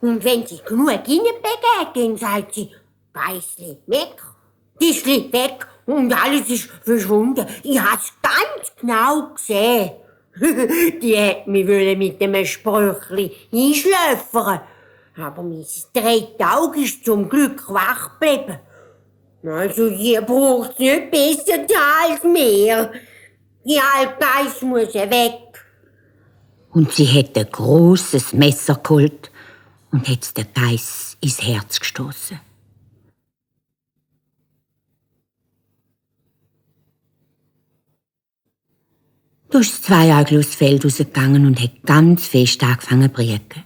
Und wenn sie genug hineinbegegnen, sagt sie, Geissli, weg, Tischli, weg und alles ist verschwunden. Ich hab's ganz genau gesehen. Die hat mich mit dem Sprüchli einschläfern. Aber mein drittes Auge ist zum Glück wach geblieben. Also hier braucht's nicht besser als mehr. Die Altgeiss muss weg. Und sie hat ein grosses Messer geholt und hat's der Geiss ins Herz gestoßen. Da ist das Zweieugel aufs Feld rausgegangen und hat ganz fest angefangen zu brieken.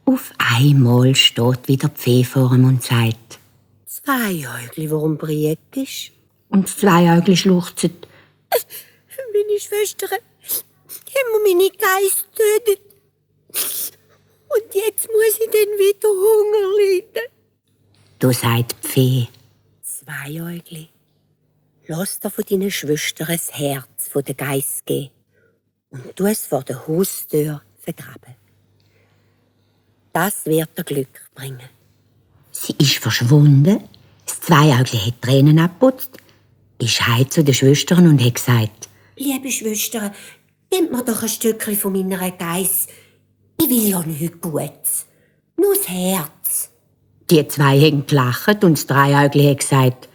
Auf einmal steht wieder die Fee vor ihm und sagt: Zweieugli, warum briekst? Und das Zweieugli schluchzt: Meine Schwester haben meine Geiss getötet. Und jetzt muss ich dann wieder Hunger leiden. Da sagt die Fee: Zweieugli, lass dir von deinen Schwestern das Herz von der Geiss geben und tu es vor der Haustür vergraben. Das wird dir Glück bringen. Sie ist verschwunden, das Zweieugli hat Tränen abgeputzt, ist heim zu den Schwestern und hat gesagt: Liebe Schwestern, nehmt mir doch ein Stückchen von meiner Geiss. Ich will ja nichts Gutes, nur das Herz. Die zwei haben gelacht und das Dreieugli hat gesagt: